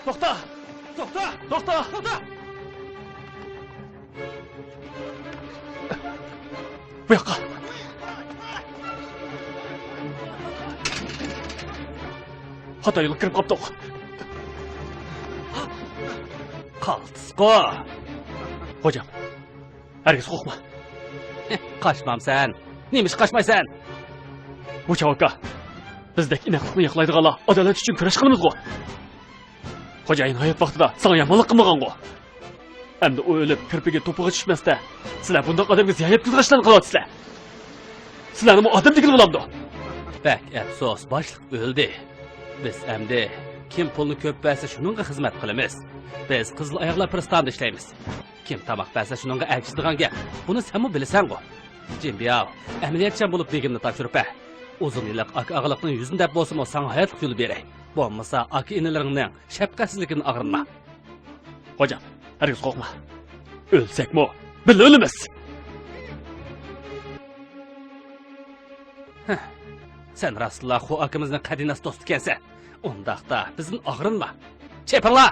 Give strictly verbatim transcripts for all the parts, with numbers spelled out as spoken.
توختا! توختا! توختا! توختا! بۇ ياققا! خاتا يولغا كىرىپ قاپتۇق. قالتىسقۇ! خوجام، ھەرگىز قورقما. قاچمامسەن؟ نېمىشقا قاچمايسەن؟ بۇ چاۋاكا، بىزدەك ئىناقلىقنى ياقلايدىغانلار ئادالەت ئۈچۈن كۈرەش قىلىمىزغۇ. خوجايىن ھايات ۋاقتىدا ساڭا يامانلىق قىلمىغانغۇ. ئەمدى ئۇ ئۆلۈپ، كىرپىكى توپىغا چۈشمەستە، سىلەر بۇنداق ئادەمگە زىيان يەتكۈزىدىغان ئىشلارنى قىلىۋاتىسىلەر. سىلەرنىمۇ ئادەم دېگىلى بولامدۇ؟ بەك ئەپسۇس، باشلىق ئۆلدى. بىز ئەمدى كىم پۇلنى كۆپ بەرسە، شۇنىڭغا خىزمەت قىلىمىز. بىز قىزىل ئاياغلار پىرىستانىدا ئىشلەيمىز. كىم تاماق بەرسە، شۇنىڭغا ئەگىشىدىغان گەپ. بۇنى سەنمۇ بىلىسەنغۇ؟ جىنبياۋ، ئەمەلىيەتچان بولۇپ بېگىمنى تاپشۇرۇپ بەر. ئۇزۇن يىللىق ئاكا-ئاغىلىقنىڭ يۈزىنى دەپ بولسىمۇ، ساڭا ھاياتلىق يولى بېرەي. بولمىسا ئاكا-ئىنىلىرىڭنىڭ شەپقەتسىزلىكىدىن ئاغرىنما. خوجام، ھەرگىز قورقما. ئۆلسەكمۇ، بىللە ئۆلىمىز. ھە، سەن راستلا خو ئاكىمىزنىڭ قەدىناس دوستى ئىكەنسەن. ئۇنداقتا بىزدىن ئاغرىنما. چېپىڭلار!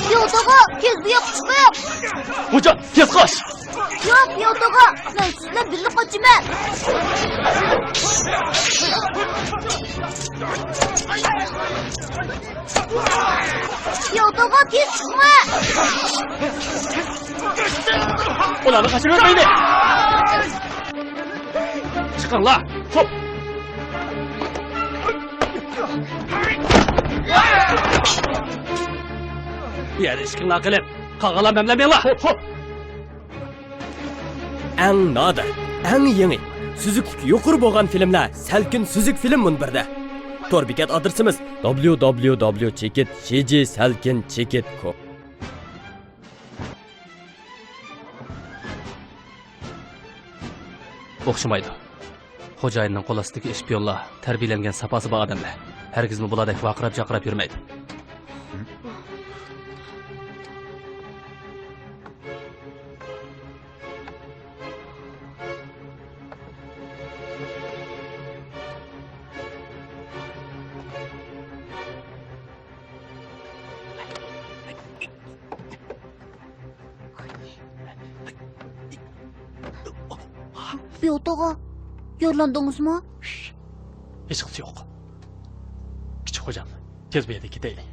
يولدىغۇ، تېز بۇ ياققا چىقىڭ! خوجام، تېز قاچ! ياق، يولدىغۇ، مەن سىز بىلەن بىللە قاچىمەن! يولدىغۇ، تېز چىقىڭ! ئۇلارنى قاچۇرۇۋەتمەيلى! چىقىڭلار! خوپ! بۇ يەردە ئىشىكىڭلار قىلىپ، قالغانلار مەملەمەڭلار! خوپ، خوپ! ئەڭ نادىر، ئەڭ يېڭى، سۈزۈكلۈكى يۇقىرى بولغان فىلىملەر سەلكىن سۈزۈك فىلىم مۇنبىرىدە. تور بېكەت ئادرېسىمىز: دابليۇ دابليۇ دابليۇ چېكىت شى جى سەلكىن چېكىت كوم. ئوخشىمايدۇ. خوجايىننىڭ قول ئاستىدىكى ئىشپىيونلار تەربىيەلەنگەن، ساپاسى بار ئادەملەر. ھەرگىزمۇ بۇلاردەك ۋارقىراپ-جارقىراپ يۈرمەيدۇ. بيوتاغا، يارىلاندىڭىزمۇ؟ ھېچقىسى يوق. كىچىك خوجام، تېز بۇ يەردىن كېتەيلى.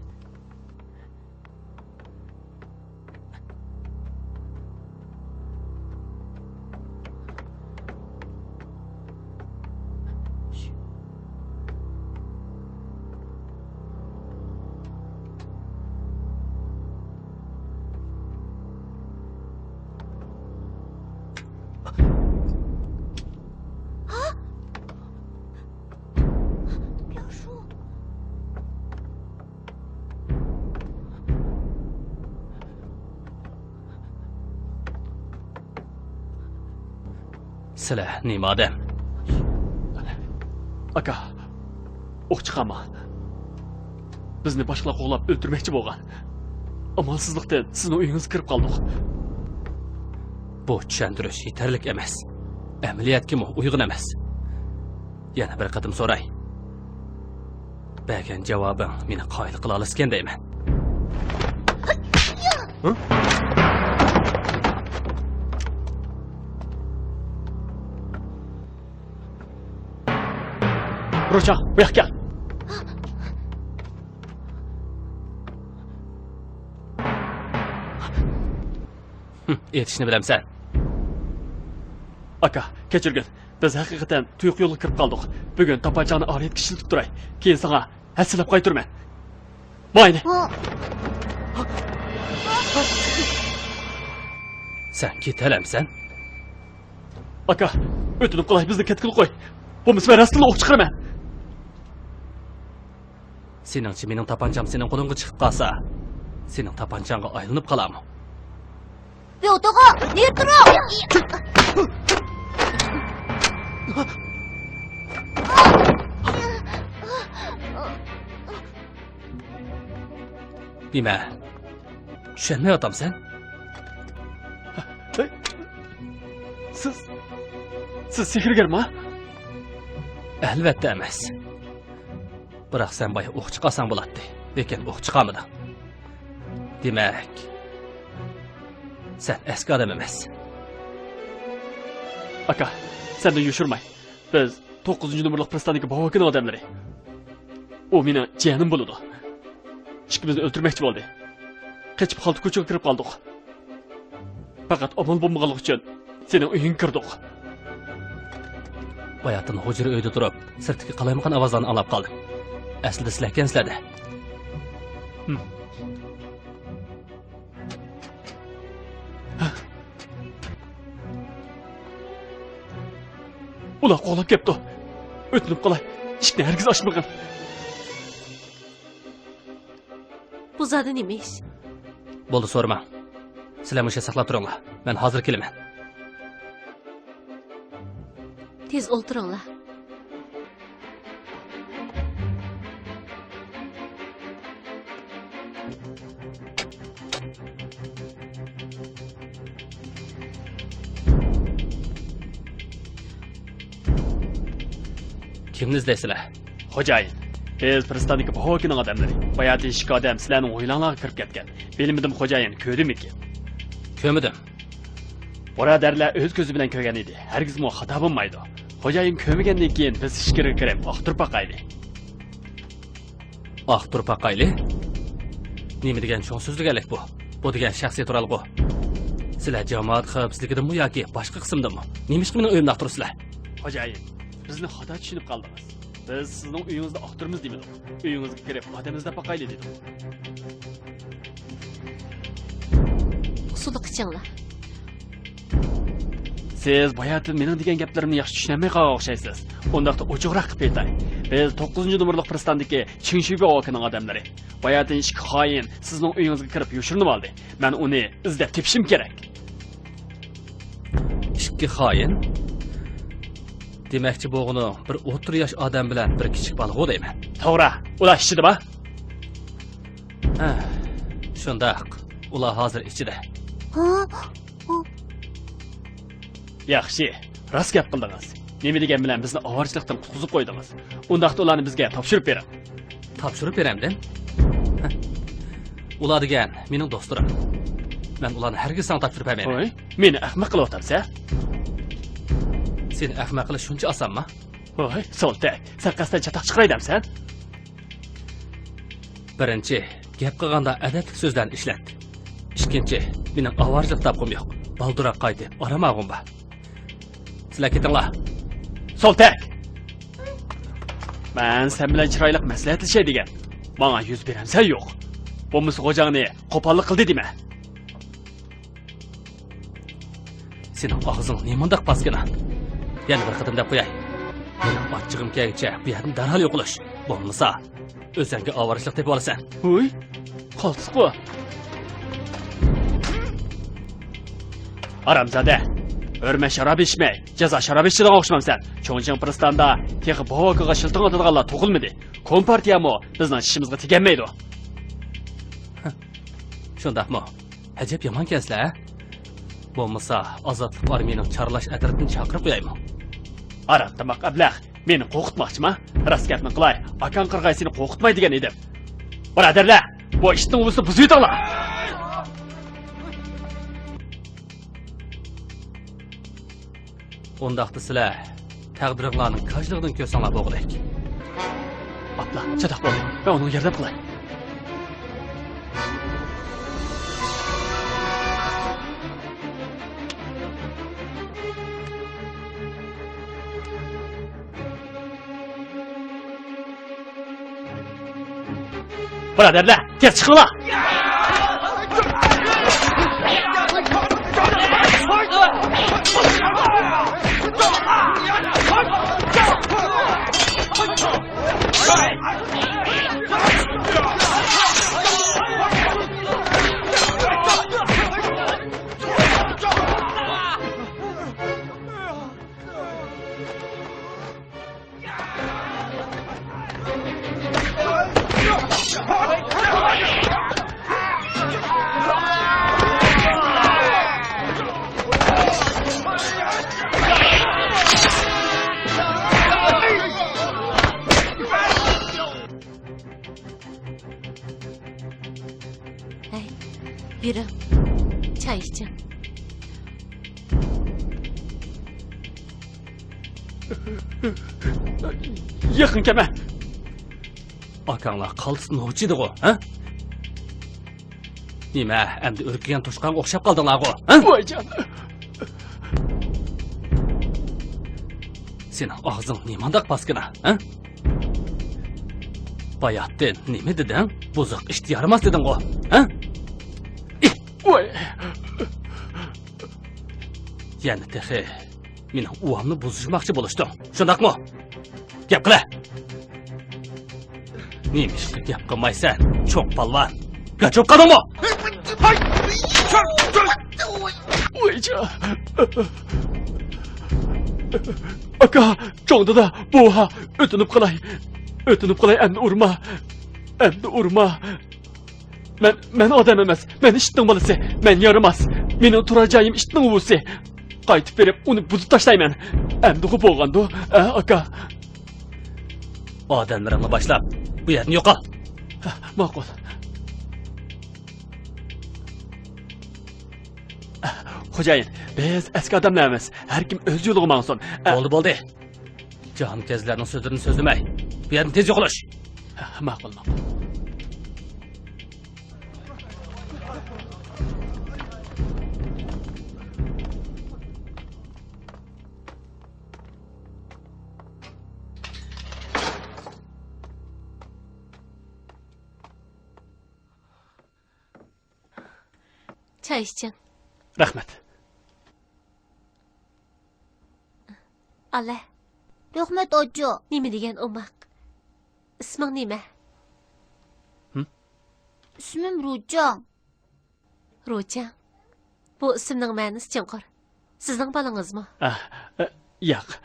سىلەر نېمە ئادەم؟ ئاكا، ئوق چىقارما. بىزنى باشقىلار قوغلاپ ئۆلتۈرمەكچى بولغان. ئامالسىزلىقتىن سىزنىڭ ئۆيىڭىزگە كىرىپ قالدۇق. بۇ چۈشەندۈرۈش يېتەرلىك ئەمەس. ئەمەلىيەتكىمۇ ئۇيغۇن ئەمەس. يەنە بىر قېتىم سوراي. بەرگەن جاۋابىڭ مېنى قايىل قىلالىسىكەن دەيمەن. ھە؟ روچا، بۇ ياققا كەل. ھىم، ئېيتىشنى بىلەمسەن؟ ئاكا، كەچۈرگىن. بىز ھەقىقەتەن تۇيۇق يولغا كىرىپ قالدۇق. بۈگۈن تاپانچاڭنى ئارىيەتكە ئىشلىتىپ تۇراي. كېيىن ساڭا ھەسسىلەپ قايتۇرىمەن. ماينى. ھا؟ سەن كېتەلەمسەن؟ ئاكا، ئۆتۈنۈپ قالاي، بىزنى كەتكىلى قوي. بولمىسا مەن راستتىنلا ئوق چىقىرىمەن. سېنىڭچە مېنىڭ تاپانچام سېنىڭ قولۇڭغا چىقىپ قالسا، سېنىڭ تاپانچاڭغا ئايلىنىپ قالارمۇ؟ بيوتىغا، نېرى تۇرۇڭ! نېمە؟ چۈشەنمەيۋاتامسەن؟ ھەي، سىز، سىز سېھىرگەرما؟ ئەلۋەتتە ئەمەس. بىراق سەن بايا ئوق چىقارساڭ بولاتتى، لېكىن ئوق چىقارمىدىڭ. دېمەك، سەن ئەسكى ئادەم ئەمەس. ئاكا، سەندىن يوشۇرماي. بىز توققۇزىنچى نومۇرلۇق پىرىستاندىكى باۋاكىنىڭ ئادەملىرى. ئۇ مېنىڭ جىيەنىم بولىدۇ. ئىككىمىزنى ئۆلتۈرمەكچى بولدى. قېچىپ خالتا كوچىغا كىرىپ قالدۇق. پەقەت ئامال بولمىغانلىقى ئۈچۈن سېنىڭ ئۆيۈڭگە كىردۇق. باياتىن ھۇجرا ئۆيدە تۇرۇپ، سىرتتىكى قالايمىقان ئاۋازلارنى ئاڭلاپ قالدىم. ئەسلىدە سىلەركەنسىلەر-دە. ھىم. ئۇلار قوغلاپ كەپتۇ. ئۆتۈنۈپ قالاي، ئىشىكنى ھەرگىز ئاچمىغىن. بۇ زادى نېمە ئىش؟ بولدى، سورىماڭ. سىلەر مۇشۇ يەردە ساقلاپ تۇرۇڭلار. مەن ھازىر كېلىمەن. تېز ئولتۇرۇڭلار. كىمنى ئىزدەيسىلەر؟ خوجايىن، بىز پىرىستاندىكى باۋاكىنىڭ ئادەملىرى. باياتىن ئىككى ئادەم سىلەرنىڭ ھويلاڭلارغا كىرىپ كەتكەن. بىلمىدىم، خوجايىن، كۆردۈمىكىن؟ كۆرمىدىم. بۇرادەرلەر ئۆز كۆزى بىلەن كۆرگەن ئىدى. ھەرگىزمۇ خاتا بولمايدۇ. خوجايىن كۆرمىگەندىن كېيىن بىز ئىچكىرىگە كىرىپ ئاختۇرۇپ باقايلى. ئاختۇرۇپ باقايلى؟ نېمە دېگەن چوڭ سۆزلىگەنلىك بۇ؟ بۇ دېگەن شەخسىي تۇرالغۇ. سىلەر جامائەت خەۋپسىزلىكىدىمۇ ياكى باشقا قىسىمدىمۇ؟ نېمىشقا مېنىڭ ئۆيۈمنى ئاختۇرىسىلەر؟ خوجايىن، بىزنى خاتا چۈشىنىپ قالدىڭىز. بىز سىزنىڭ ئۆيىڭىزنى ئاختۇرىمىز دېمىدۇق. ئۆيىڭىزگە كىرىپ ئادەم ئىزدەپ باقايلى دېدۇق. ئۇسسۇللۇق ئىچىڭلار. سىز باياتىن مېنىڭ دېگەن گەپلىرىمنى ياخشى چۈشىنەلمەي قالغان ئوخشايسىز. ئۇنداقتا ئوچۇقراق قىلىپ ئېيتاي. بىز توققۇزىنچى نومۇرلۇق پىرىستاندىكى چىڭ شۈبى ئاۋاكىنىڭ ئادەملىرى. باياتىن ئىككى خائىن سىزنىڭ ئۆيىڭىزگە كىرىپ يوشۇرۇنۇۋالدى. مەن ئۇنى ئىزدەپ تېپىشىم كېرەك. ئىككى خائىن؟ دېمەكچى بولغىنىڭ بىر ئوتتۇرا ياش ئادەم بىلەن بىر كىچىك بالىغۇ دەيمەن. توغرا، ئۇلار ئىچىدە بار. ھە، شۇنداق، ئۇلار ھازىر ئىچىدە. ھە؟ ياخشى، راست گەپ قىلدىڭىز. نېمە دېگەن بىلەن بىزنى ئاۋارىچىلىقتىن قۇتقۇزۇپ قويدىڭىز. ئۇنداقتا ئۇلارنى بىزگە تاپشۇرۇپ بېرىڭ. تاپشۇرۇپ بېرەمدىم؟ ھە. ئۇلار دېگەن مېنىڭ دوستلىرىم. مەن ئۇلارنى ھەرگىز ساڭا تاپشۇرۇپ بەرمەيمەن. ھوي، مېنى ئەخمەق قىلىۋاتامسەن؟ سېنى ئەخمەق قىلىش شۇنچە ئاسانمۇ؟ ھوي، سولتەك، سەن قەستەن چاتاق چىقىراي دەمسەن؟ بىرىنچى، گەپ قىلغاندا ئەدەپلىك سۆزلەرنى ئىشلەت. ئىككىنچى، مېنىڭ ئاۋارىچىلىق تاپقۇم يوق. بالدۇرراق قايتىپ، ئارام ئالغۇم بار. سىلەر كېتىڭلار. سولتەك! مەن سەن بىلەن چىرايلىق مەسلىھەتلىشەي دېگەن. ماڭا يۈز بېرەمسەن يوق. بولمىسا خوجاڭنى قوپاللىق قىلدى دېمە. سېنىڭ ئاغزىڭ نېمانداق پاسكىنا؟ يەنە بىر قېتىم دەپ قوياي. مېنىڭ ئاچچىقىم كەلگۈچە بۇ يەردىن دەرھال يوقىلىش. بولمىسا، ئۆزۈڭگە ئاۋارىچىلىق تېپىۋالىسەن. ھۇي، قالتىسقۇ. ھارامزادە، ھۆرمەت شارابى ئىچمەي، جازا شارابى ئىچىدىغان ئوخشىمامسەن؟ چۇڭچىڭ پىرىستاندا تېخى باۋاكىغا شىلتىڭ ئاتىدىغانلار تۇغۇلمىدى. كومپارتىيەمۇ بىزنىڭ چىشىمىزغا تېگەلمەيدۇ. شۇنداقمۇ؟ ئەجەب يامانكەنسىلەر، ھە؟ بولمىسا، ئازادلىق ئارمىيىنىڭ چارلاش ئەترىتىنى چاقىرىپ قويايمۇ؟ ھارام تاماق ئەبلەخ، مېنى قورقۇتماقچىما؟ راست گەپنى قىلاي، ئاكاڭ قىرغاي سېنى قورقۇتماي دېگەن ئىدىم. بۇرادەرلەر، بۇ ئىتنىڭ ئۇۋىسىنى بۇزۇۋېتىڭلار! ئۇنداقتا سىلەر تەقدىرىڭلارنىڭ كاجلىقىدىن كۆرسەڭلار بولغۇدەك. ئاپلا، چاتاق بولدى. مەن ئۇنىڭغا ياردەم قىلاي. بۇرادەرلەر، تېز چىقىڭلار! بېرىڭ، چاي ئىچىڭ. يېقىن كەلمە! ئاكاڭلار قالتىس نوچى ئىدىغۇ، ھە؟ نېمە، ئەمدى ئۈركۈگەن توشقانغا ئوخشاپ قالدىڭلارغۇ، ھە؟ ۋايجان! سېنىڭ ئاغزىڭ نېمانداق پاسكىنا، ھە؟ باياتتىن نېمە دېدىڭ؟ بۇزۇق ئىت يارىماس دېدىڭغۇ، ھە؟ ۋاي! يەنە تېخى مېنىڭ ئۇۋامنى بۇزۇشماقچى بولۇشتۇڭ، شۇنداقمۇ؟ گەپ قىلە! نېمىشقا گەپ قىلمايسەن، چوڭ پالۋان؟ گاچوپ قالدىڭمۇ؟ ۋايجان! ئاكا، چوڭ دادا، بوۋا، ئۆتۈنۈپ قالاي. ئۆتۈنۈپ قالاي، ئەمدى ئۇرما. ئەمدى ئۇرما. مەن، مەن ئادەم ئەمەس، مەن ئىتنىڭ بالىسى، مەن يارىماس. مېنىڭ تۇرار جايىم ئىتنىڭ ئۇۋىسى. قايتىپ بېرىپ ئۇنى بۇزۇپ تاشلايمەن. ئەمدىغۇ بولغاندۇ، ھە، ئاكا؟ ئادەملىرىڭنى باشلاپ، بۇ يەردىن يوقال. ھە، ماقۇل. خوجايىن، بىز ئەسكى ئادەملەر ئەمەس، ھەر كىم ئۆز يولىغا ماڭسۇن. ئە، بولدى، بولدى. جاھانكەشلەرنىڭ سۆزلىرىنى سۆزلىمەي، بۇ يەردىن تېز يوقىلىش. ھە، ماقۇل، ماقۇل. چاي ئىچىڭ. رەھمەت. ئالە. رەھمەت، ئاچا. نېمە دېگەن ئوماق. ئىسمىڭ نېمە؟ ھىم؟ ئىسمىم روچاڭ. روچاڭ. بۇ ئىسىمنىڭ مەنىسى چوڭقۇر. سىزنىڭ بالىڭىزمۇ؟ ئە، ئە، ياق.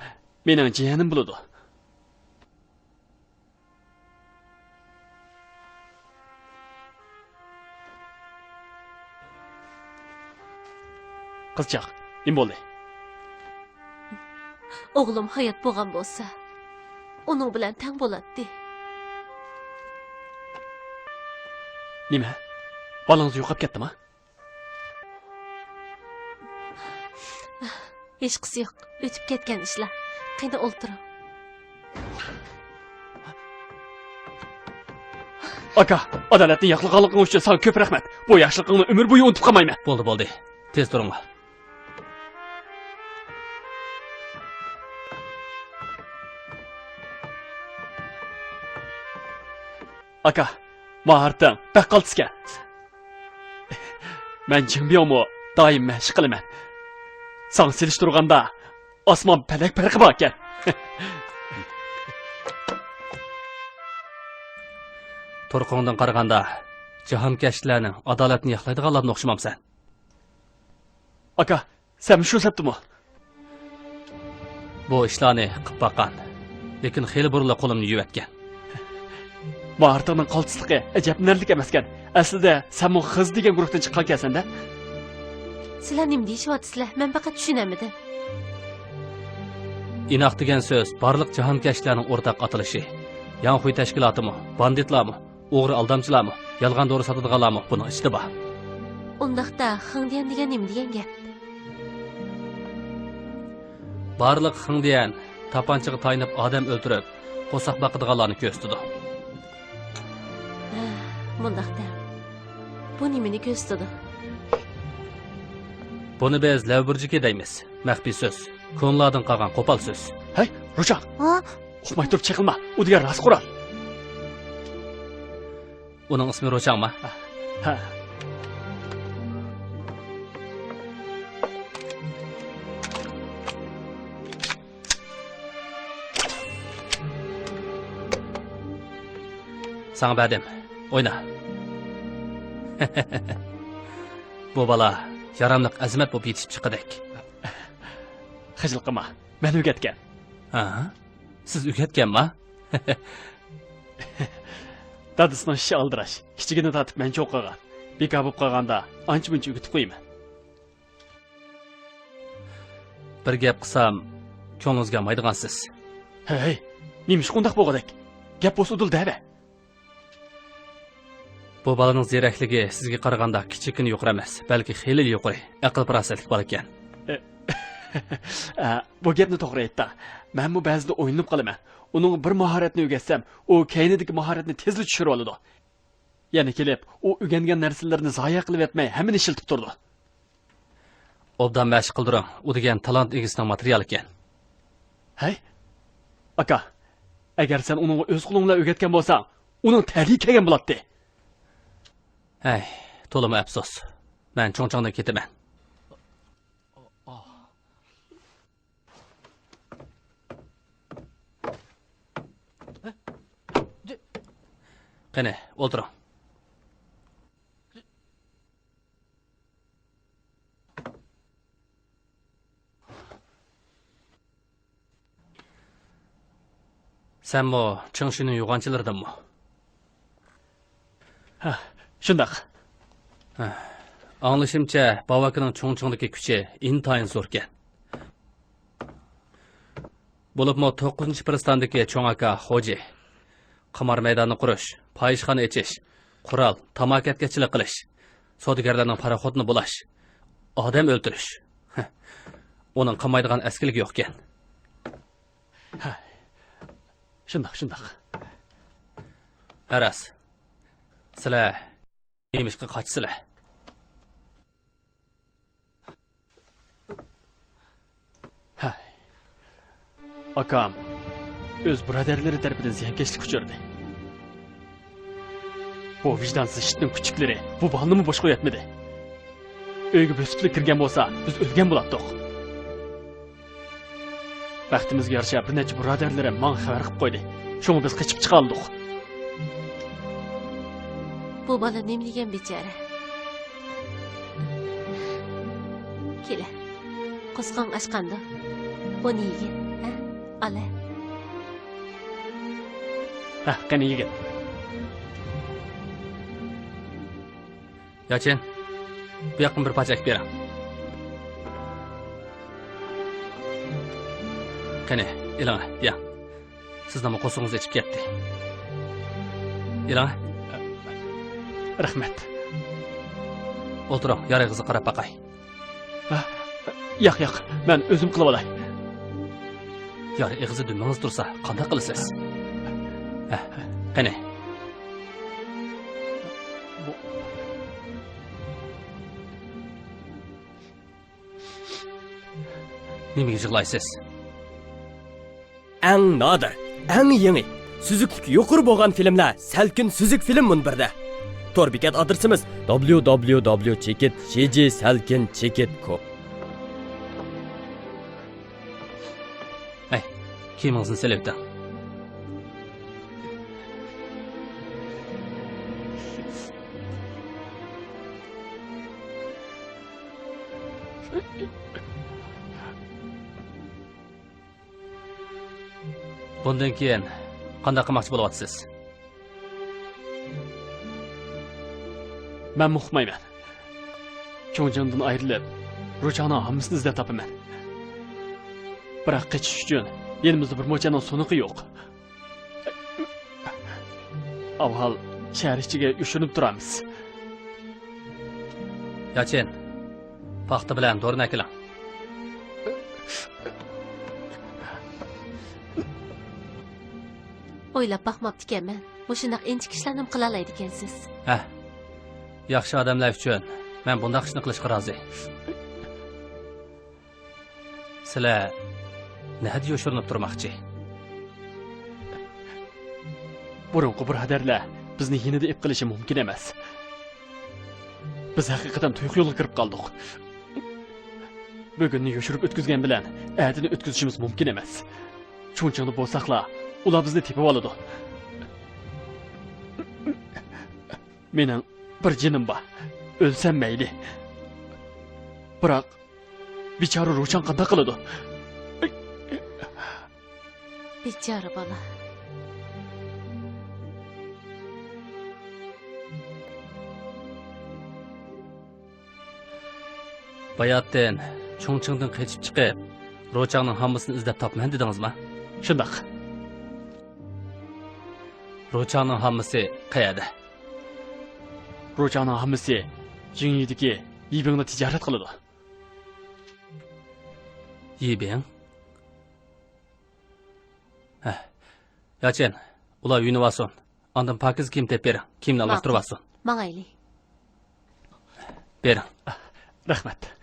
مېنىڭ جىيەنىم بولىدۇ. قىزچاق، نېمە بولدى؟ ئوغلۇم ھايات بولغان بولسا، ئۇنىڭ بىلەن تەڭ بولاتتى. نېمە؟ بالىڭىز يوقاپ كەتتىما؟ ھېچقىسى يوق، ئۆتۈپ كەتكەن ئىشلار. قېنى، ئولتۇرۇڭ. ئاكا، ئادالەتنى ياقلىغانلىقىڭ ئۈچۈن ساڭا كۆپ رەھمەت. بۇ ياخشىلىقىڭنى ئۆمۈر بويى ئۇنتۇپ قالمايمەن. بولدى، بولدى. تېز تۇرۇڭلار. ئاكا، ماھارىتىڭ بەك قالتىسكەن. مەن جىڭبياڭمۇ دائىم مەشىق قىلىمەن. ساڭا سېلىشتۇرغاندا ئاسمان پەلەك پەرقى باركەن. تۇرقۇڭدىن قارىغاندا، جاھانكەشلەرنىڭ ئادالەتنى ياقلايدىغانلاردىن ئوخشىمامسەن؟ ئاكا، سەنمۇ شۇ سەپتىمۇ؟ بۇ ئىشلارنى قىپ باققان، لېكىن خېلى بۇرۇنلا قولۇمنى يۇيۇۋەتكەن. ماھارىتىڭنىڭ قالتىسلىقى ئەجەبلىنەرلىك ئەمەسكەن. ئەسلىدە سەنمۇ خىز دېگەن گۇرۇھتىن چىققانكەنسەن-دە. سىلەر نېمە دېيىشىۋاتىسىلەر؟ مەن پەقەت چۈشىنەلمىدىم. ئىناق دېگەن سۆز بارلىق جاھانكەشلەرنىڭ ئورتاق ئاتىلىشى. ياڭخۇي تەشكىلاتىمۇ، باندىتلارمۇ، ئوغرى ئالدامچىلارمۇ، يالغان دورا ساتىدىغانلارمۇ بۇنىڭ ئىچىدە بار. ئۇنداقتا خېڭديەن دېگەن نېمە دېگەن گەپ؟ بارلىق خېڭديەن تاپانچىغا تايىنىپ ئادەم ئۆلتۈرۈپ، قورساق باقىدىغانلارنى كۆرسىتىدۇ. ھە، مۇنداق دەڭ. بۇ نېمىنى كۆرسىتىدۇ؟ بۇنى بىز لەۋبۇرجىكى دەيمىز. مەخپىي سۆز. كونىلاردىن قالغان قوپال سۆز. ھەي، روچاڭ! ھا؟ ئۇقماي تۇرۇپ چېقىلما. ئۇ دېگەن راست قورال. ئۇنىڭ ئىسمى روچاڭما؟ ھە. ساڭا بەردىم. ئوينا. بۇ بالا ياراملىق ئەزىمەت بولۇپ يېتىشىپ چىققۇدەك. خىجىل قىلما. مەن ئۆگەتكەن. ھە؟ سىز ئۆگەتكەنما؟ دادىسىنىڭ ئىشى ئالدىراش. كىچىكىدىن تارتىپ مەن چوقۇغان. بىكار بولۇپ قالغاندا ئانچە-مۇنچە ئۆگىتىپ قويىمەن. بىر گەپ قىلسام، كۆڭلىڭىزگە ئالمايدىغانسىز. ھەي، نېمىشقا ئۇنداق بولغۇدەك؟ گەپ بولسا ئۇدۇل دەۋە. بۇ بالىنىڭ زېرەكلىكى سىزگە قارىغاندا كىچىككىنە يۇقىرى ئەمەس، بەلكى خېلىلا يۇقىرى. ئەقىل-پاراسەتلىك بالا ئىكەن. ئە، بۇ گەپنى توغرا ئېيتتىڭ. مەنمۇ بەزىدە ئويلىنىپ قالىمەن. ئۇنىڭغا بىر ماھارەتنى ئۆگەتسەم، ئۇ كەينىدىكى ماھارەتنى تېزلا چۈشۈرۈۋالىدۇ. يەنە كېلىپ، ئۇ ئۆگەنگەن نەرسىلىرىنى زايە قىلىۋەتمەي، ھەممىنى ئىشلىتىپ تۇرىدۇ. ئوبدان مەشىق قىلدۇرۇڭ، ئۇ دېگەن تالانت ئىگىسىنىڭ ماتېرىيالى ئىكەن. ھەي، ئاكا، ئەگەر سەن ئۇنىڭغا ئۆز قولۇڭ بىلەن ئۆگەتكەن بولساڭ، ئۇنىڭ تەلىيى كەلگەن بولاتتى. ھەي، تولىمۇ ئەپسۇس. مەن چۇڭچىڭدىن كېتىمەن. قېنى، ئولتۇرۇڭ. سەنمۇ چېڭ شۈنىڭ يوغانچىلىرىدىنمۇ؟ ھە، شۇنداق. ھە، ئاڭلىشىمچە، باۋاكىنىڭ چۇڭچىڭدىكى كۈچى ئىنتايىن زوركەن. بولۇپمۇ توققۇزىنچى پىرىستاندىكى چوڭ ئاكا خوجى، قىمار مەيدانى قۇرۇش، پاھىشخانا ئېچىش، قورال، تاماكا ئەتكەسچىلىك قىلىش، سودىگەرلەرنىڭ پاراخوتىنى بۇلاش، ئادەم ئۆلتۈرۈش. ھە، ئۇنىڭ قىلمايدىغان ئەسكىلىكى يوقكەن. ھە، شۇنداق، شۇنداق. ھە، راست. سىلەر نېمىشقا قاچىسىلەر؟ ھە. ئاكام ئۆز بۇرادەرلىرى تەرىپىدىن زىيانكەشلىككە ئۇچرىدى. بۇ ۋىجدانسىز ئىتنىڭ كۈچۈكلىرى بۇ بالىنىمۇ بوش قويۇۋەتمىدى. ئۆيگە بۆسۈپلا كىرگەن بولسا، بىز ئۆلگەن بولاتتۇق. بەختىمىزگە يارىشا، بىر نەچچە بۇرادەرلىرىم ماڭا خەۋەر قىلىپ قويدى. شۇڭا بىز قېچىپ چىقالىدۇق. بۇ بالا نېمە دېگەن بىچارە؟ كېلە، قورسىقىڭ ئاچقاندۇ؟ بۇنى يېگىن، ھە؟ ئالە. ھە، قېنى يېگىن. ياچىن، بۇ ياققىمۇ بىر پارچە ئەكىپ بېرىڭ. قېنى، ئېلىڭ، يەڭ. سىزنىڭمۇ قورسىقىڭىز ئېچىپ كەتتى. ئېلىڭ. رەھمەت. ئولتۇرۇڭ، يار ئېغىزىغا قاراپ باقاي. ھە؟ ياق، ياق، مەن ئۆزۈم قىلىۋالاي. يار ئېغىزى دۈمبىڭىز تۇرسا، قانداق قىلىسىز؟ ھە، قېنى. بۇ نېمىگە يىغلايسىز؟ ئەڭ نادىر، ئەڭ يېڭى، سۈزۈكلۈكى يۇقىرى بولغان فىلىملەر سەلكىن سۈزۈك فىلىم مۇنبىرىدە. تور بېكەت ئادرېسىمىز: دابليۇ دابليۇ دابليۇ چېكىت جى جى سەلكىن چېكىت كوم. ھەي، كىيىمىڭىزنى سېلىۋېتىڭ. بۇندىن كېيىن قانداق قىلماقچى بولۇۋاتىسىز؟ مەنمۇ ئۇقمايمەن. چۇڭچىڭدىن ئايرىلىپ، روچاڭنىڭ ھاممىسىنى ئىزدەپ تاپىمەن. بىراق قېچىش ئۈچۈن يېنىمىزدا بىر موچەننىڭ سۇنۇقى يوق. ئاۋۋال شەھەر ئىچىگە يوشۇرۇنۇپ تۇرارمىز. ياچىن، پاختا بىلەن دورىنى ئەكېلىڭ. ئويلاپ باقماپتىكەنمەن، مۇشۇنداق ئىنچىكە ئىشلارنىمۇ قىلالايدىكەنسىز. ھە، ياخشى ئادەملەر ئۈچۈن مەن بۇنداق ئىشنى قىلىشقا رازى. سىلەر نەدە يوشۇرۇنۇپ تۇرماقچى؟ بۇرۇنقى بۇرادەرلەر بىزنى يېنىدا ئېلىپ قېلىشى مۇمكىن ئەمەس. بىز ھەقىقەتەن تۇيۇق يولغا كىرىپ قالدۇق. بۈگۈننى يوشۇرۇپ ئۆتكۈزگەن بىلەن ئەتىنى ئۆتكۈزۈشىمىز مۇمكىن ئەمەس. چۇڭچىڭدا بولساقلا، ئۇلار بىزنى تېپىۋالىدۇ. مېنىڭ بىر جېنىم بار. ئۆلسەم مەيلى. بىراق، بىچارە روچاڭ قانداق قىلىدۇ؟ بىچارە بالا. باياتىن چۇڭچىڭدىن قېچىپ چىقىپ، روچاڭنىڭ ھاممىسىنى ئىزدەپ تاپىمەن دېدىڭىزما؟ شۇنداق. روچاڭنىڭ ھاممىسى قەيەردە؟ روچاڭنىڭ ھەممىسى جىڭيىدىكى يىبىڭدا تىجارەت قىلىدۇ. يىبىڭ؟ ھە. ياچېن، ئۇلار يۇيۇنۇۋالسۇن. ئاندىن پاكىز كىيىم تېپىپ بېرىڭ. كىيىمنى ماقۇل. ئالماشتۇرۇۋالسۇن. ماڭايلى. بېرىڭ. رەھمەت.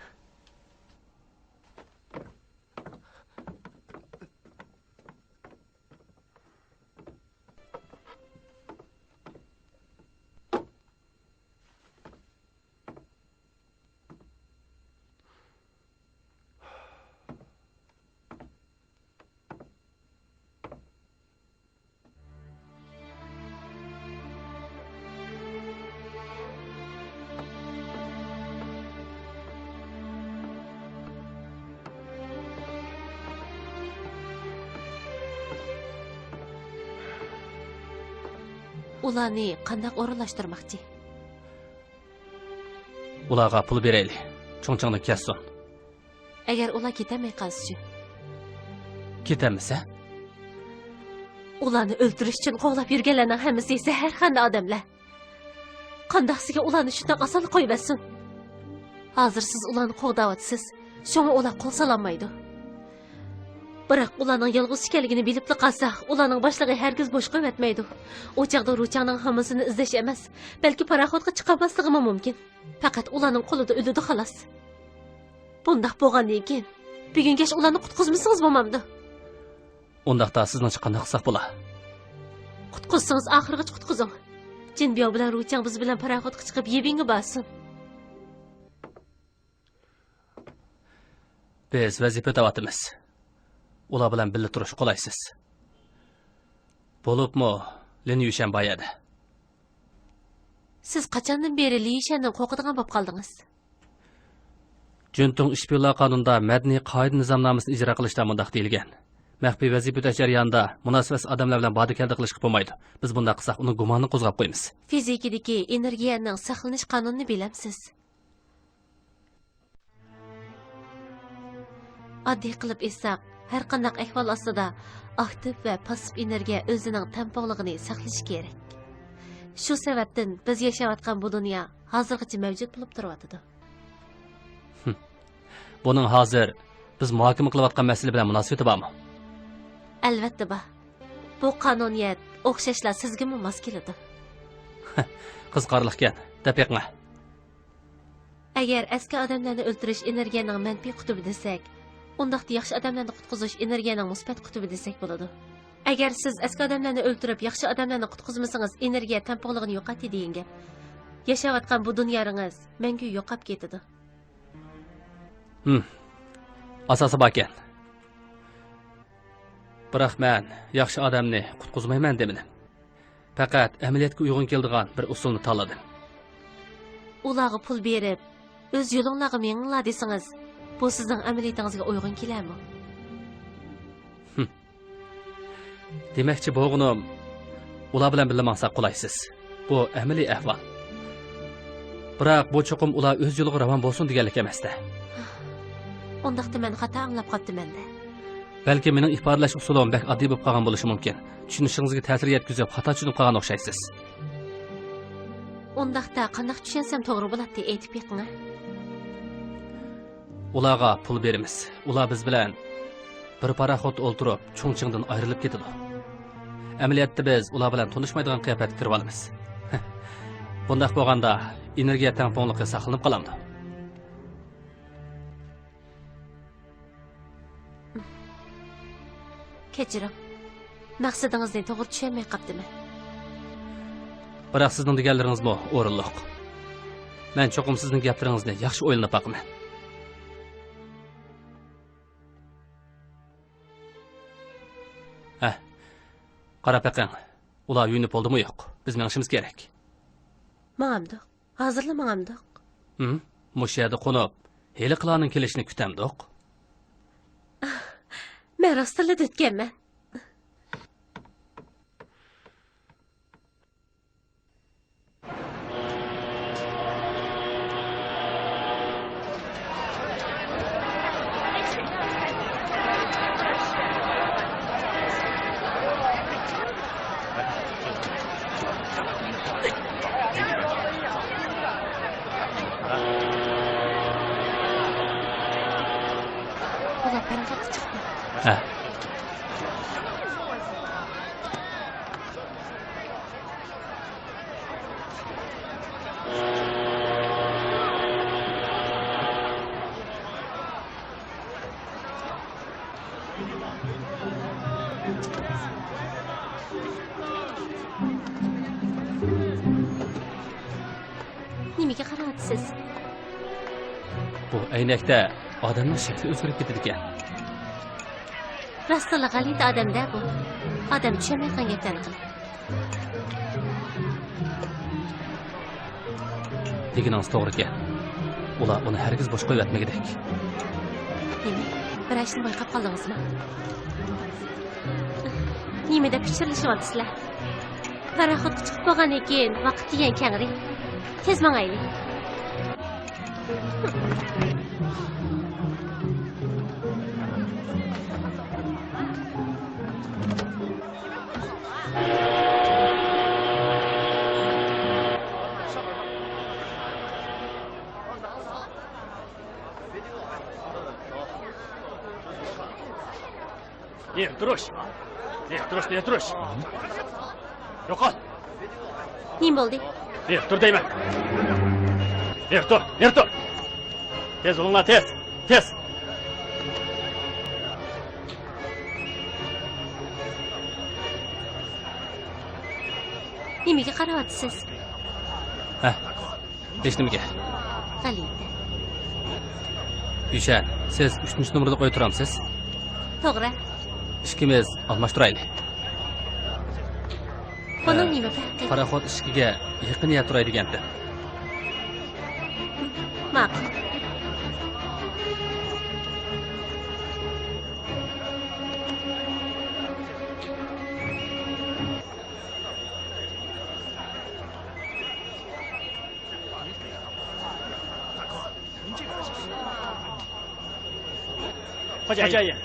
ئۇلارنى قانداق ئورۇنلاشتۇرماقچى؟ ئۇلارغا پۇل بېرەيلى. چۇڭچىڭدىن كەتسۇن. ئەگەر ئۇلار كېتەلمەي قالسىچۇ؟ كېتەلمىسە؟ ئۇلارنى ئۆلتۈرۈش ئۈچۈن قوغلاپ يۈرگەنلەرنىڭ ھەممىسى زەھەرخەندە ئادەملەر. قانداقسىگە ئۇلارنى شۇنداق ئاسانلا قويۇۋەتسۇن؟ ھازىر سىز ئۇلارنى قوغداۋاتىسىز. شۇڭا ئۇلار قول سالالمايدۇ. بىراق ئۇلارنىڭ يالغۇز ئىكەنلىكىنى بىلىپلا قالساق، ئۇلارنىڭ باشلىقى ھەرگىز بوش قويۇۋەتمەيدۇ. ئۇ چاغدا روچاڭنىڭ ھامىسىنى ئىزدەش ئەمەس، بەلكى پاراخوتقا چىقالماسلىقىمۇ مۇمكىن. پەقەت ئۇلارنىڭ قولىدا ئۆلىدۇ، خالاس. بۇنداق بولغاندىن كېيىن، بۈگۈنگەچ ئۇلارنى قۇتقۇزمىسىڭىز بولمامدۇ؟ ئۇنداقتا سىزنىڭچە قانداق قىلساق بولا؟ قۇتقۇزسىڭىز، ئاخىرغىچە قۇتقۇزۇڭ. جىنبياۋ بىلەن روچاڭ بىز بىلەن پاراخوتقا چىقىپ، يىبىڭگە بارسۇن. بىز ۋەزىپە ئۆتەۋاتىمىز. ئۇلار بىلەن بىللە تۇرۇش قولايسىز. بولۇپمۇ لىن يۈشەن بار يەردە. سىز قاچاندىن بېرى لى يۈشەندىن قورقىدىغان بولۇپ قالدىڭىز؟ جۈنتۇڭ ئىشپىيونلار قانۇنىدا مەدەنىي قائىدە نىزامنامىسىنى ئىجرا قىلىشتا مۇنداق دېيىلگەن: مەخپىي ۋەزىپە ئۆتەش جەريانىدا مۇناسىۋەتسىز ئادەملەر بىلەن باردا-كەلدە قىلىشقا بولمايدۇ. بىز بۇنداق قىلساق، ئۇنىڭ گۇمانىنى قوزغاپ قويىمىز. فىزىكىدىكى ئېنېرگىيەنىڭ ساقلىنىش قانۇنىنى بىلەمسىز؟ ئاددىي قىلىپ ئېيتساق، ھەرقانداق ئەھۋال ئاستىدا ئاكتىپ ۋە پاسسىپ ئېنېرگىيە ئۆزىنىڭ تەڭپۇڭلۇقىنى ساقلىشى كېرەك. شۇ سەۋەبتىن بىز ياشاۋاتقان بۇ دۇنيا ھازىرغىچە مەۋجۇت بولۇپ تۇرۇۋاتىدۇ. بۇنىڭ ھازىر بىز مۇھاكىمە قىلىۋاتقان مەسىلە بىلەن مۇناسىۋىتى بارمۇ؟ ئەلۋەتتە بار. بۇ قانۇنىيەت ئوخشاشلا سىزگىمۇ ماس كېلىدۇ. قىزىقارلىقكەن، دەپ بېقىڭە. ئەگەر ئەسكى ئادەملەرنى ئۆلتۈرۈش ئېنېرگىيەنىڭ مەنپىي قۇتۇبى دېسەك، ئۇنداقتا ياخشى ئادەملەرنى قۇتقۇزۇش ئېنېرگىيەنىڭ مۇسبەت قۇتۇبى دېسەك بولىدۇ. ئەگەر سىز ئەسكى ئادەملەرنى ئۆلتۈرۈپ، ياخشى ئادەملەرنى قۇتقۇزمىسىڭىز، ئېنېرگىيە تەڭپۇڭلۇقىنى يوقاتتى دېگەن گەپ. ياشاۋاتقان بۇ دۇنياڭىز مەڭگۈ يوقاپ كېتىدۇ. ھىم. ئاساسى باركەن. بىراق مەن ياخشى ئادەمنى قۇتقۇزمايمەن دېمىدىم. پەقەت ئەمەلىيەتكە ئۇيغۇن كېلىدىغان بىر ئۇسۇلنى تاللىدىم. ئۇلارغا پۇل بېرىپ، «ئۆز يولۇڭلارغا مېڭىڭلار» دېسىڭىز، بۇ سىزنىڭ ئەمەلىيىتىڭىزگە ئۇيغۇن كېلەرمۇ؟ دېمەكچى بولغىنىم، ئۇلار بىلەن بىللە ماڭساق قولايسىز. بۇ ئەمەلىي ئەھۋال. بىراق بۇ چوقۇم ئۇلار ئۆز يولىغا راۋان بولسۇن دېگەنلىك ئەمەستە. ئۇنداقتا مەن خاتا ئاڭلاپ قاپتىمەن-دە. بەلكى مېنىڭ ئىپادىلەش ئۇسۇلۇم بەك ئاددىي بولۇپ قالغان بولۇشى مۇمكىن. چۈشىنىشىڭىزگە تەسىر يەتكۈزۈپ، خاتا چۈشىنىپ قالغان ئوخشايسىز. ئۇنداقتا قانداق چۈشەنسەم توغرا بولاتتى، ئېيتىپ بېقىڭە. ئۇلارغا پۇل بېرىمىز. ئۇلار بىز بىلەن بىر پاراخوتتا ئولتۇرۇپ، چۇڭچىڭدىن ئايرىلىپ كېتىدۇ. ئەمەلىيەتتە بىز ئۇلار بىلەن تونۇشمايدىغان قىياپەتكە كىرىۋالىمىز. بۇنداق بولغاندا ئېنېرگىيە تەڭپۇڭلۇقى ساقلىنىپ قالامدۇ؟ كەچۈرۈڭ. مەقسىتىڭىزنى توغرا چۈشەنمەي قاپتىمەن. بىراق سىزنىڭ دېگەنلىرىڭىزمۇ ئورۇنلۇق. مەن چوقۇم سىزنىڭ گەپلىرىڭىزنى ياخشى ئويلىنىپ باقىمەن. ھە، قاراپ بېقىڭ. ئۇلار يۇيۇنۇپ بولدىمۇ يوق؟ بىز مېڭىشىمىز كېرەك. ماڭامدۇق؟ ھازىرلا ماڭامدۇق؟ ھىم؟ مۇشۇ يەردە قونۇپ، ھېلىقىلارنىڭ كېلىشىنى كۈتەمدۇق؟ مەن راستتىنلا دۆتكەنمەن. نېمىگە قاراۋاتىسىز؟ بۇ ئەينەكتە ئادەمنىڭ شەكلى ئۆزگىرىپ كېتىدىكەن. راستلا غەلىتە ئادەم-دە بۇ. ئادەم چۈشەنمەيدىغان گەپلەرنى قىلىپ. دېگىنىڭىز توغرىكەن. ئۇلار ئۇنى ھەرگىز بوش قويۇۋەتمىگۈدەك. نېمە؟ بىر ئىشنى بايقاپ قالدىڭىزمۇ؟ نېمە دەپ پىچىرلىشىۋاتىسىلەر؟ پاراخوتقا چىقىپ بولغاندىن كېيىن ۋاقىت دېگەن كەڭرى. تېز ماڭايلى. يېرى تۇرۇش! يېرى تۇرۇش، يېرى تۇرۇش! يوقال! نېمە بولدى؟ يېرى تۇر دەيمەن! يېرى تۇر، يېرى تۇر! تېز بولۇڭلار، تېز! تېز! نېمىگە قاراۋاتىسىز؟ ھە، ھېچنېمىگە. غەلىتە. يۈشەن، سىز ئۈچىنچى نومۇرلۇق ئۆيدە تۇرامسىز؟ توغرا. ئىككىمىز ئالماشتۇرايلى. بۇنىڭ ھە، نېمە پەرقى؟ پاراخوت ئىشىكىگە يېقىن يەردە تۇراي دېگەنتىم. ماقۇل. خوجايىن. خوجايىن.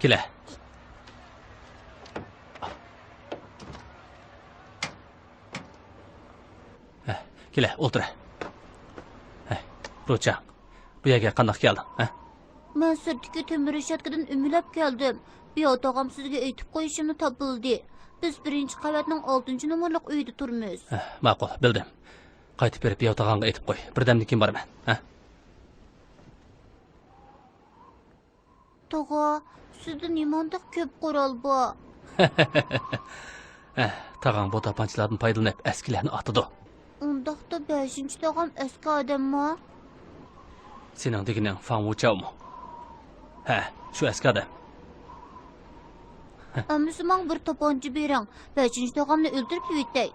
كېلە. ھە، كېلە، ئولتۇر. ھە، روچا، بۇ يەرگە قانداق كەلدىڭ، ھە؟ مەن سىرتتىكى تۆمۈر رېشاتكىدىن ئۈمىلەپ كەلدىم. بىياۋ تاغام سىزگە ئېيتىپ قويۇشۇمنى تاپىلىدى. بىز بىرىنچى قەۋەتنىڭ ئالتىنچى نومۇرلۇق ئۆيىدە تۇرىمىز. ھە، ماقۇل، بىلدىم. قايتىپ بېرىپ بىياۋ تاغاڭغا ئېيتىپ قوي. بىردەمدىن كېيىن بارىمەن، ھە؟ تاغا، سىزدە نېمانداق كۆپ قورال بار؟ ھە، تاغاڭ بۇ تاپانچىلاردىن پايدىلىنىپ ئەسكىلەرنى ئاتىدۇ. ئۇنداقتا بەشىنچى تاغام ئەسكى ئادەممۇ؟ سېنىڭ دېگىنىڭ فاڭ ۋۇچاۋمۇ؟ ھە، شۇ ئەسكى ئادەم. ئەمىسە ماڭا بىر تاپانچا بېرىڭ، بەشىنچى تاغامنى ئۆلتۈرۈپ يېۋېتەي.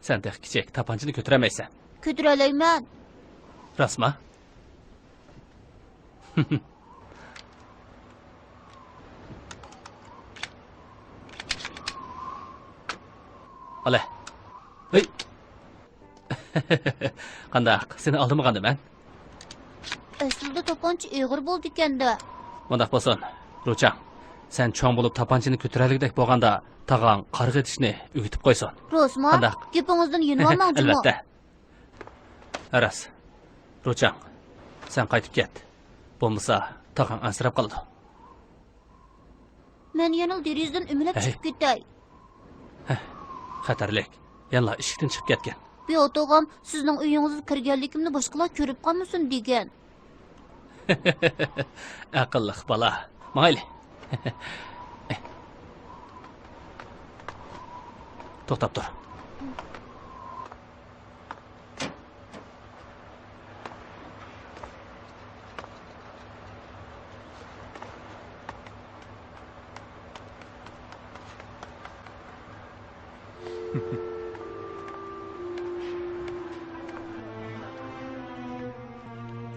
سەن تېخى كىچىك، تاپانچىنى كۆتۈرەلمەيسەن. كۆتۈرەلەيمەن. راستما؟ ئالە. ھەي. قانداق، سېنى ئالدىمىغاندىمەن؟ ئەسلىدە تاپانچا ئېغىر بولىدىكەن-دە. مۇنداق بولسۇن، روچاڭ، سەن چوڭ بولۇپ تاپانچىنى كۆتۈرەلىگۈدەك بولغاندا، تاغاڭ قارىغا ئېتىشنى ئۆگىتىپ قويسۇن. راستما؟ قانداق؟ گېپىڭىزدىن يېنىۋالماڭ جۇمۇ. ئەلۋەتتە. راست. روچاڭ، سەن قايتىپ كەت. بولمىسا، تاغاڭ ئەنسىرەپ قالىدۇ. مەن يەنىلا دېرىزىدىن ئۆمىلەپ ھەي. چىقىپ كېتەي. ھە، خەتەرلىك. يەنىلا ئىشىكتىن چىقىپ كەتكەن. بىئاتاغام سىزنىڭ ئۆيىڭىزگە كىرگەنلىكىمنى باشقىلار كۆرۈپ قالمىسۇن دېگەن. ئەقىللىق بالا. ماڭايلى. توختاپ تۇر.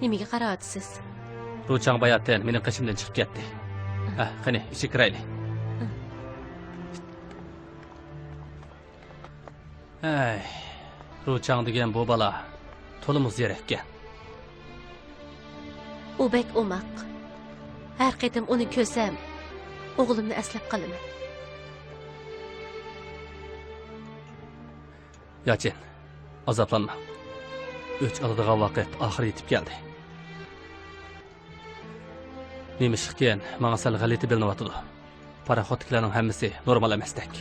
نېمىگە قاراۋاتىسىز؟ روچاڭ باياتىن مېنىڭ قېشىمدىن چىقىپ كەتتى. ھە، قېنى، ئىچىگە كىرەيلى. ھەي، روچاڭ دېگەن بۇ بالا تولىمۇ زېرەككەن. ئۇ بەك ئوماق. ھەر قېتىم ئۇنى كۆرسەم، ئوغلۇمنى ئەسلەپ قالىمەن. ياچىن، ئازابلانما. ئۆچ ئالىدىغان ۋاقىت ئاخىرى يېتىپ كەلدى. نېمىشقىكىن، ماڭا سەل غەلىتە بىلىنىۋاتىدۇ. پاراخوتتىكىلەرنىڭ ھەممىسى نورمال ئەمەستەك.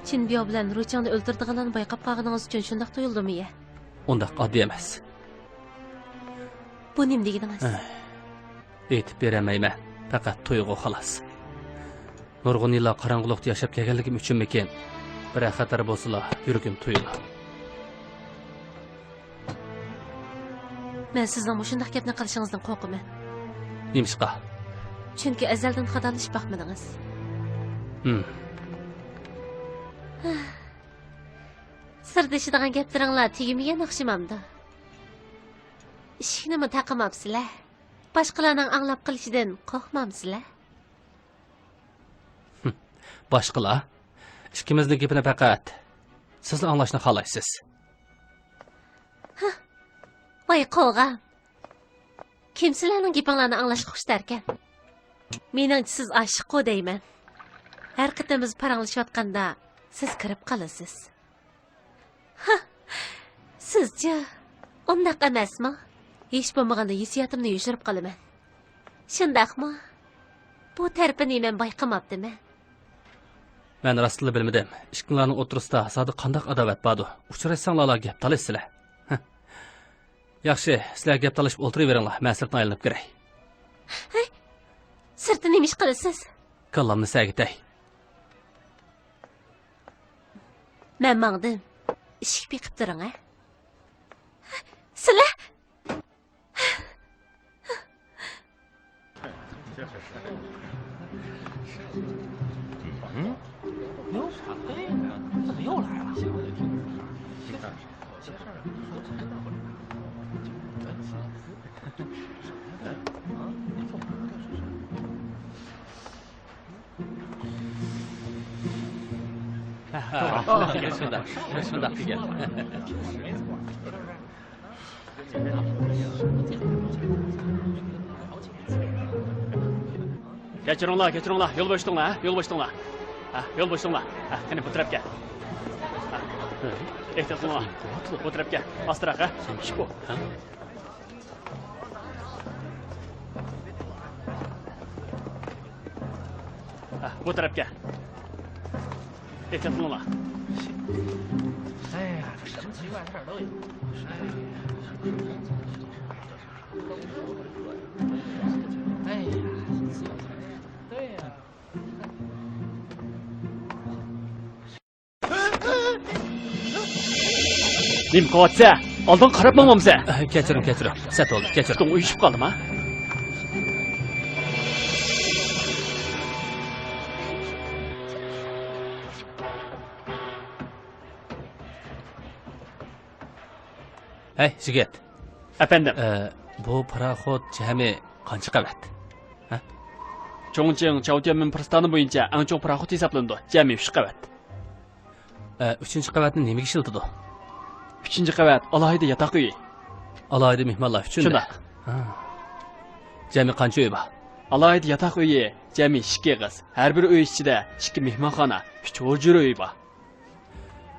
چىن بياۋ بىلەن روچاڭنى ئۆلتۈرىدىغانلارنى بايقاپ قالغىنىڭىز ئۈچۈن شۇنداق تۇيۇلدىمۇ يە؟ ئۇنداق ئاددىي ئەمەس. بۇ نېمە دېگىنىڭىز؟ ئېيتىپ بېرەلمەيمەن، پەقەت تۇيغۇ خالاس. نۇرغۇن يىللار قاراڭغۇلۇقتا ياشاپ كەلگەنلىكىم ئۈچۈنمىكىن، بىرەر خەتەر بولسىلا يۈرىكىم تۇيۇلىدۇ. مەن سىزنىڭ مۇشۇنداق گەپنى قىلىشىڭىزدىن قورقىمەن. نېمىشقا؟ چۈنكى ئەزەلدىن خاتالىشىپ باقمىدىڭىز. ھىم. سىردىشىدىغان گەپلىرىڭلار تۈگىمىگەن ئوخشىمامدۇ؟ ئىشىكنىمۇ تاقىماپسىلەر. باشقىلارنىڭ ئاڭلاپ قېلىشىدىن قورقمامسىلەر؟ باشقىلار؟ ئىككىمىزنىڭ گېپىنى پەقەت سىزلا ئاڭلاشنى خالايسىز. ھە، ۋاي قوغا. كىم سىلەرنىڭ گېپىڭلارنى ئاڭلاشقا خۇشتاركەن؟ مېنىڭچە سىز ئاشىققۇ دەيمەن. ھەر قېتىم بىز پاراڭلىشىۋاتقاندا سىز كىرىپ قالىسىز. ھە، سىزچە ئۇنداق ئەمەسمۇ؟ ھېچ بولمىغاندا ھېسسىياتىمنى يوشۇرۇپ قالىمەن. شۇنداقمۇ؟ بۇ تەرىپىنى مەن بايقىماپتىمەن. مەن راستلا بىلمىدىم. ئىككىڭلارنىڭ ئوتتۇرىسىدا زادى قانداق ئاداۋەت باردۇ؟ ئۇچراشساڭلارلا گەپ تالىشىسىلەر. ھە. ياخشى، سىلەر گەپ تالىشىپ ئولتۇرۇۋېرىڭلار، مەن سىرتنى ئايلىنىپ كىرەي. ھەي، سىرتتا نېمە ئىش قىلىسىز؟ كاللامنى سەگىتەي. مەن ماڭدىم. ئىشىك بېقىپ تۇرۇڭ، ھە؟ سىلەر؟ شۇنداق، شۇنداق دېگەن. كەچۈرۈڭلار، كەچۈرۈڭلار، يول بوشىتىڭلار، ھە؟ يول بوشىتىڭلار. ھە، يول بوشىتىڭلار. ھە، قېنى، بۇ تەرەپكە. ھە. ئېھتىيات قىلىڭلار. بۇ تەرەپكە. ئاستىراق، ھە؟ ھە، بۇ تەرەپكە. ئېھتىيات قىلىڭلار. نېمە قىلىۋاتىسەن؟ ئالدىڭغا قاراپ ماڭمامسەن؟ كەچۈرۈڭ، كەچۈرۈڭ. سەت بولدى، كەچۈرۈڭ. پۇتۇڭ ئۇيۇشۇپ قالدىما؟ ھەي، يىگىت. ئەپەندىم. ئە، بۇ پاراخوت جەمئىي قانچە قەۋەت؟ ھە؟ چوڭچىڭ چاۋتيەنمىن پىرىستانى بويىچە ئەڭ چوڭ پاراخوت ھېسابلىنىدۇ. جەمئىي ئۈچ قەۋەت. ئە، ئۈچىنچى قەۋەتنى نېمىگە ئىشلىتىدۇ؟ ئۈچىنچى قەۋەت ئالاھىدە ياتاق ئۆيى. ئالاھىدە مېھمانلار ئۈچۈن. شۇنداق. ھە. جەمئىي قانچە ئۆي بار؟ ئالاھىدە ياتاق ئۆيى جەمئىي ئىككى ئېغىز. ھەر بىر ئۆي ئىچىدە ئىككى مېھمانخانا، ئۈچ ھۇجرا ئۆيى بار.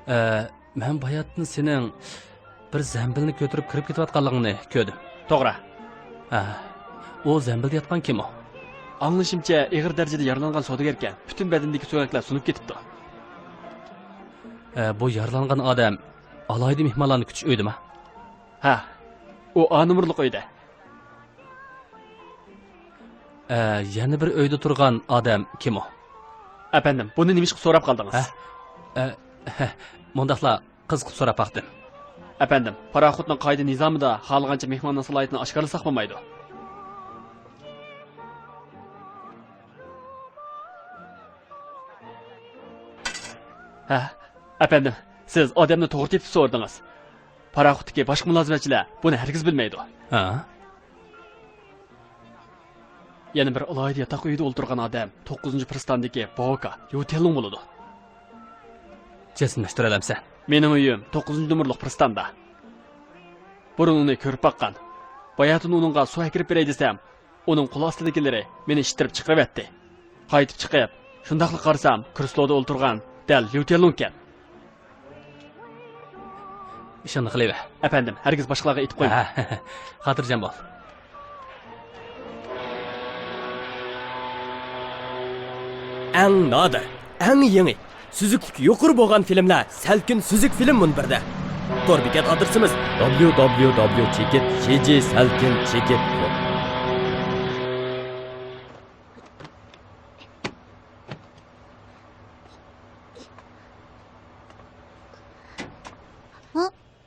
ئە، مەن باياتتىن سېنىڭ بىر زەمبىلنى كۆتۈرۈپ كىرىپ كېتىۋاتقانلىقىڭنى كۆردۈم. توغرا. ھە، ئۇ زەمبىلدە ياتقان كىم ئۇ؟ ئاڭلىشىمچە، ئېغىر دەرىجىدە يارىلانغان سودىگەركەن. پۈتۈن بەدىنىدىكى سۆڭەكلەر سۇنۇپ كېتىپتۇ. ئە، بۇ يارىلانغان ئادەم ئالاھىدە مېھمانلارنى كۈتۈش ئۆيىدىما؟ ھە، ئۇ ئا نومۇرلۇق ئۆيدە. ئە، يەنە بىر ئۆيدە تۇرغان ئادەم كىم ئۇ؟ ئەپەندىم، بۇنى نېمىشقا سوراپ قالدىڭىز؟ ھە؟ ئە، ھە، مۇنداقلا قىزىقىپ سوراپ باقتىم. ئەپەندىم، پاراخوتنىڭ قائىدە نىزامىدا خالىغانچە مېھماننىڭ سالاھىيىتىنى ئاشكارىلىساق بولمايدۇ. ھە، ئەپەندىم، سىز ئادەمنى توغرا تېپىپ سورىدىڭىز. پاراخوتتىكى باشقا مۇلازىمەتچىلەر بۇنى ھەرگىز بىلمەيدۇ. ھە؟ يەنە بىر ئالاھىدە ياتاق ئۆيىدە ئولتۇرغان ئادەم توققۇزىنچى پىرىستاندىكى باۋاكا ليۇ تيەنلۇڭ بولىدۇ. جەزملەشتۈرەلەمسەن؟ مېنىڭ ئۆيۈم توققۇزىنچى نومۇرلۇق پىرىستاندا. بۇرۇن ئۇنى كۆرۈپ باققان. باياتىن ئۇنىڭغا سۇ ئەكىرىپ بېرەي دېسەم، ئۇنىڭ قول ئاستىدىكىلىرى مېنى ئىتتىرىپ چىقىرىۋەتتى. قايتىپ چىقىپ، شۇنداقلا قارىسام، كرېسلودا ئولتۇرغان دەل ليۇ تيەنلۇڭكەن. ئىشىڭنى قىلىۋەر. ئەپەندىم، ھەرگىز باشقىلارغا ئېيتىپ قويماڭ. ھە، خاتىرجەم بول. ئەڭ نادىر، ئەڭ يېڭى، سۈزۈكلۈكى يۇقىرى بولغان فىلىملەر سەلكىن سۈزۈك فىلىم مۇنبىرىدە. تور بېكەت ئادرېسىمىز: دابليۇ دابليۇ دابليۇ چېكىت جى جى سەلكىن چېكىت كوم.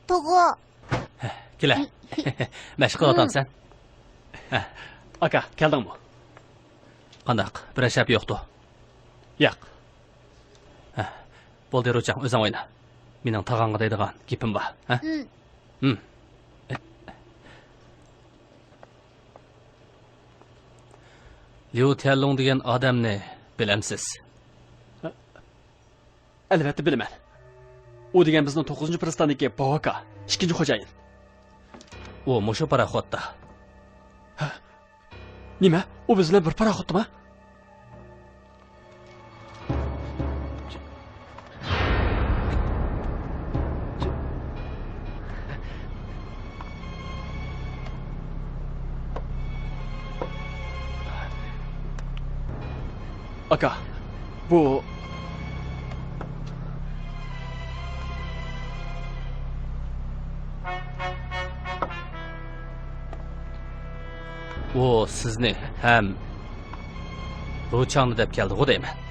توغۇ. كېلە. مەشىق قىلىۋاتامسەن؟ ھە. ئاكا، كەلدىڭمۇ؟ قانداق؟ بىرەر شەپ يوقتۇ؟ ياق. ھە. بولدى، روچاڭ، ئۆزۈڭ ئوينا. مېنىڭ تاغاڭغا دەيدىغان گېپىم بار. ھە؟ ھىم. ليۇ تيەنلۇڭ دېگەن ئادەمنى بىلەمسىز؟ ئەلۋەتتە بىلىمەن. ئۇ دېگەن بىزنىڭ توققۇزىنچى پىرىستاندىكى باۋاكا، ئىككىنچى خوجايىن. ئۇ مۇشۇ پاراخوتتا. ھە؟ نېمە؟ ئۇ بىز بىلەن بىر پاراخوتتىما؟ ئاكا، بۇ، ئۇ سىزنى ھەم روچاڭنى دەپ كەلدىغۇ دەيمەن.